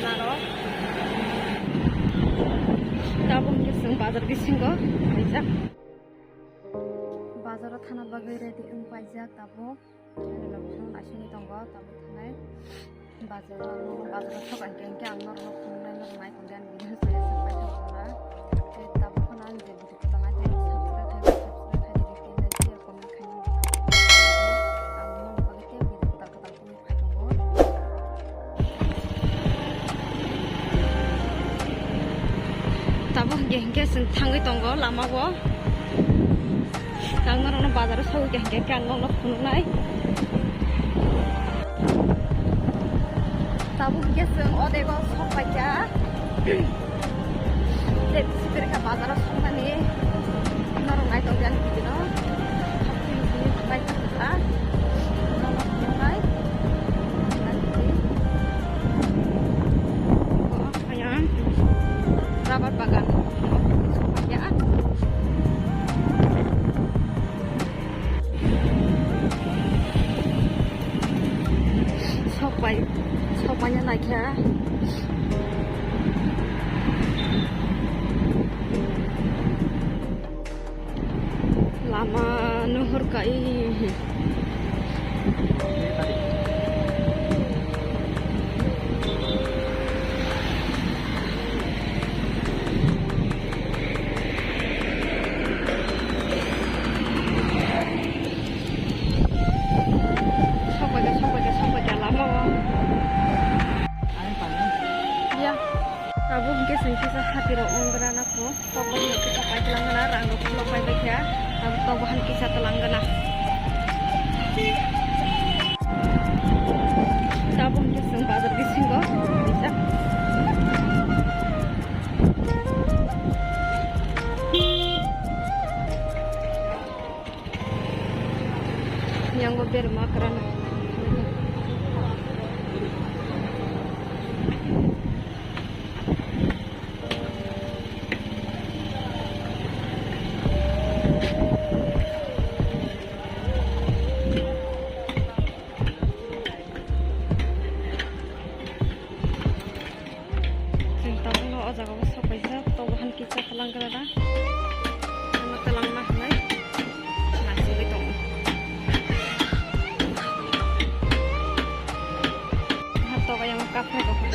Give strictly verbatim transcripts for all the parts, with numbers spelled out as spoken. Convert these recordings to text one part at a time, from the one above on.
Narok. Tabuk hwnkhe chwng bazar bisingo phaijak. Bazaro thana bagwi ready wng paijak tabuk. Ani location naisingwi tongo tabuk thanai. Bazaro, bazaro sok hwnkhe, hwnkhe ang norokno phunuknai, norok nai tongdi ani video saya sak pai thang tongna. Tei tabuk phano ang je video kwtal nai tei subscribe khai, subscribe khai di, tei like, share, comment khai di. Ang norok bagwi tei video kwtal kwtal phunuk phai tongo. Tabuk hwnkhe, hwnkhe chwng thangwi tongo lamao. Ang norokno bazaro sogwi khe hwnkhe, hwnkhe ang norokno phunuknai. Tabuk hwnkhe chwng odego sok paikha. Tei bisi kwrwikha bazaro soknani. Norok nai tongdi ani video no. Bai kha. Norok phunuknai. Ayang rubber bagan. Sokpaiya. Sokpai, sokpaina naikha. Lama nuhur kai. Sokbaikha, sokbaikha, sokbaikha lama o. Ya. Tabuk hwnkhe chwng kisa hati rok wng gra na kho. Tok bai no kisa pai tlang gana, rang rok khulok pai bai kha. Tabuk tok bahan kisa tlang gana. Tabuk hwnkhe chwng bazar bisingo kaisa. Yang bo berma kwrwng. Chwng tabukno o jaga o sok paijak, tok bahan kisa twlang gana da. Ano twlangma hinwi nasingwi tongo. Ha tok ayang kaphai tongo.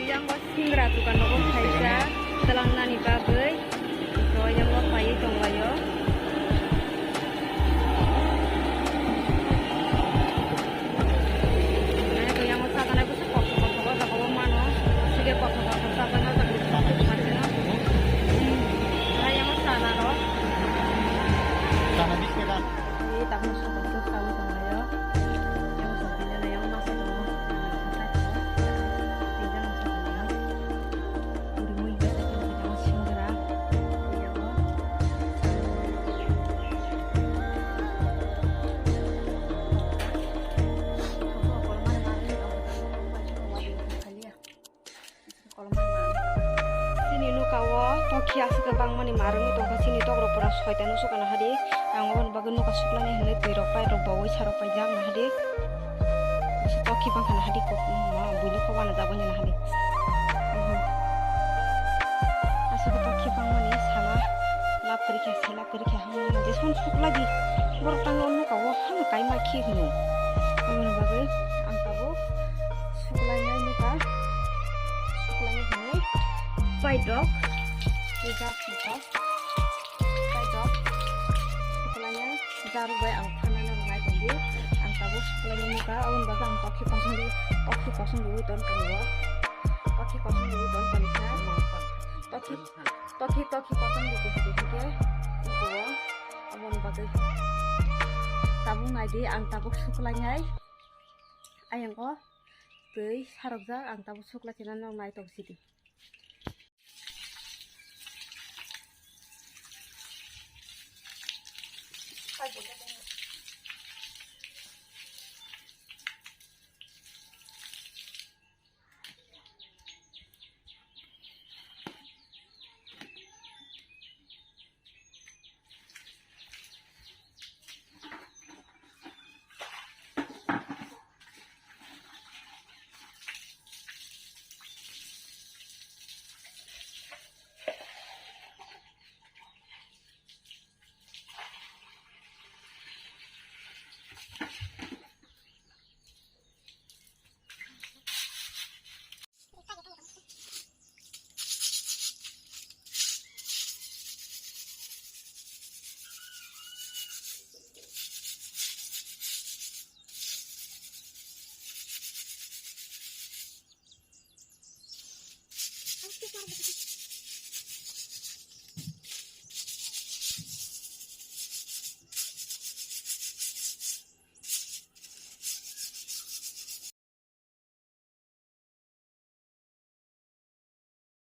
Yang bo singra dukan nogo khaijak, twlangnani bagwi. To yang bo paiwi tonglaio. Ani to yang bo satanai bwswk kothok kothok o jaga o mano. Sige kothok kothok satanai o jaga o kothok kothok mano. Hmm. Hai yang bo sana rok. Sana bish taka. Ini tak masuk ke sawit tonglaio. Yang bo sabine yang masuk tongo. Tinjang masuk tongo. Chini nuka o tokhi aswk bangmani marwngwi tongkha, chini tok rok pura soita nusuk kana hadi. Ang oboni bagwi nuka suklainai hinwi twi rok pai rok bawi sa rok paijak na hadi. Tokhi bangkha na hadi kok, buino kok wana jagwi na hadi. Aswk tokhi bangmani sana lab kwrwi kha, se lab kwrwi kha, hamya na je son suklai di. Borok tangwi o nuka o hano kaima khe hino. Aboni bagwi ang tabuk suklainai nuka, suklainai hinwi paidok, tei jak nuka. Kaitor, suklainai jaruk bai ang thanai no rwnai tongdi. Ang tabuk suklainai nuka, aboni bagwi ang tokhi kosong di, tokhi kosong di wi ton tongbo. Tokhi kosong di wi ton tongkha. Tokhi, tokhi, tokhi kosong di kuhudi hwnkhe, kuo, aboni bagwi. Tabuk naidi, ang tabuk suklainai. Ayang o twi sarokjak, ang tabuk suklai khe nai tong sidi.